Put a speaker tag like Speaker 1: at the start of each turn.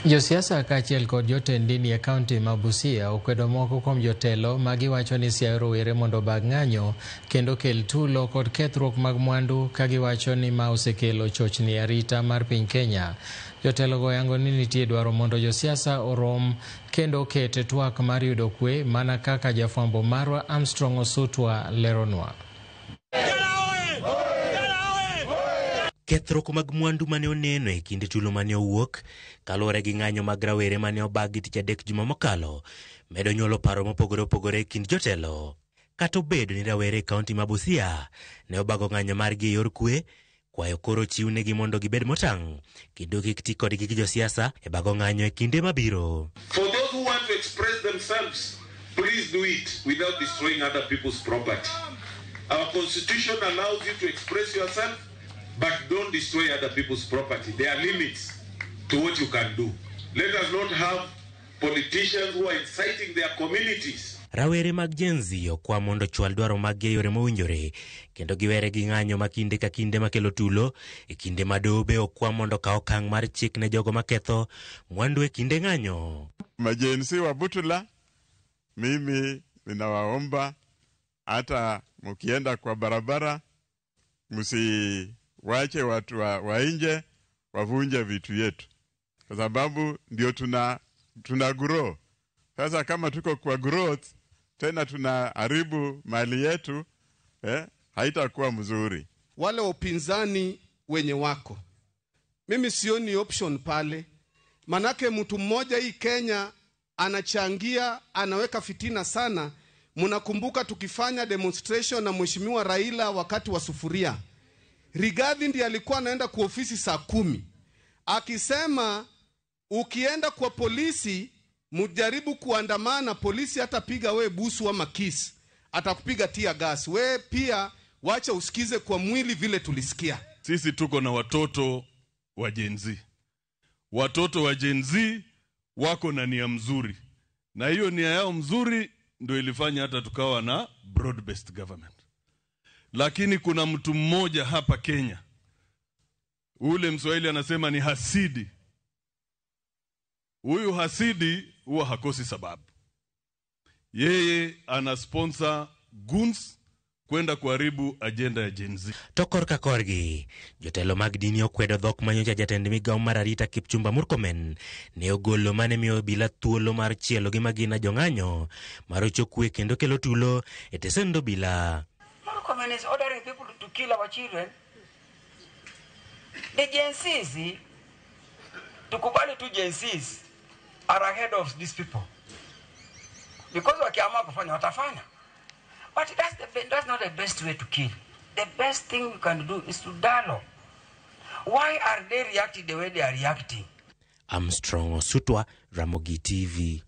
Speaker 1: Josiasa kaachiel kod jotend dini e kaunti ma Busia okwedo moko kuom jotelo ma giwacho ni siayo rowere mondo obag ng'anyo kendo kel tulo kod kethruok mag mwandu ka giwacho ni ma osekelo chochni e arita mar piny Kenya. Jotelogo oyango ni nitie dwaro mondo josiasa orom kendo oket twak mar yudo kwe mana kaka jafwambo marwa Armstrong Osutwa leronwa.
Speaker 2: Kethruok mag mwandu mane oneno e kinde tulo mane owuok kaluwore gi ng'anyo mag rawere mane obagi tich adek juma mokalo medo nyuolo paro mopogore opogore e kind jotelo. Kata obedo ni rawere e kaunti ma Busia ne obago ng'anyo margi e yor kwe, kwayo koro chiwnegi mondo gibed motang' kendo kik ti kodgi gi josiasa e bago ng'anyo e kinde mabiro.
Speaker 3: For those who want to express themselves, please do it without destroying other people's property. Our constitution allows you to express yourself, but don't destroy other people's property. There are limits to what you can do. Let us not have politicians who are inciting their communities.
Speaker 2: Rawere mag Gen Z okwa mondo ochwal dwaro maggi e yore mowinjore kendo giwere gi ng'anyo ma kinde ka kinde makelo tulo e kinde ma dobe okwa mondo okaw okang' mar chik ne jogo maketho mwandu e kinde ng'anyo.
Speaker 4: Ma-Gen Z wa Butula, mimi ninawaomba hata mkienda kwa barabara msiwache watu wa nje wavunje vitu yetu, kwa sababu ndio tuna grow. Sasa kama tuko kwa growth tena tunaharibu mali yetu, haitakuwa mzuri.
Speaker 5: Wale upinzani wenye wako, mimi sioni option pale, manake mtu mmoja hii Kenya anachangia, anaweka fitina sana. Mnakumbuka tukifanya demonstration na Mheshimiwa Raila wakati wa sufuria, Rigathi ndiye alikuwa anaenda kwa ofisi saa 10 akisema ukienda kwa polisi mjaribu kuandamana, polisi hatapiga we busu ama kiss, atakupiga tear gas. We pia wacha usikize kwa mwili vile tulisikia.
Speaker 6: Sisi tuko na watoto wa Gen Z. Watoto wa Gen Z wako na nia mzuri, na hiyo nia yao mzuri ndio ilifanya hata tukawa na broad-based government. Lakini kuna mtu mmoja hapa Kenya, ule Mswahili anasema ni hasidi. Huyu hasidi huwa hakosi sababu. Yeye ana sponsor goons kwenda kuharibu agenda ya Gen Z.
Speaker 2: To korka korgi, jotelo mag dini okwedo dhok manyocha jatend migawo mar arita Kipchumba Murkomen ne ogolo mane miyo obila thuolo mar chielo gi magina jong'anyo marocho kwe kendo kelo tulo e tesend obila.
Speaker 7: Murkomen is ordering people to kill our children. The Gen Zs, tukubali tu Gen Zs are ahead of these people. Because wakiamua kufanya watafanya. But that's not the best way to kill. The best thing you can do is to dialogue. Why are they reacting the way they are reacting?
Speaker 2: Armstrong Osutwa, Ramogi TV.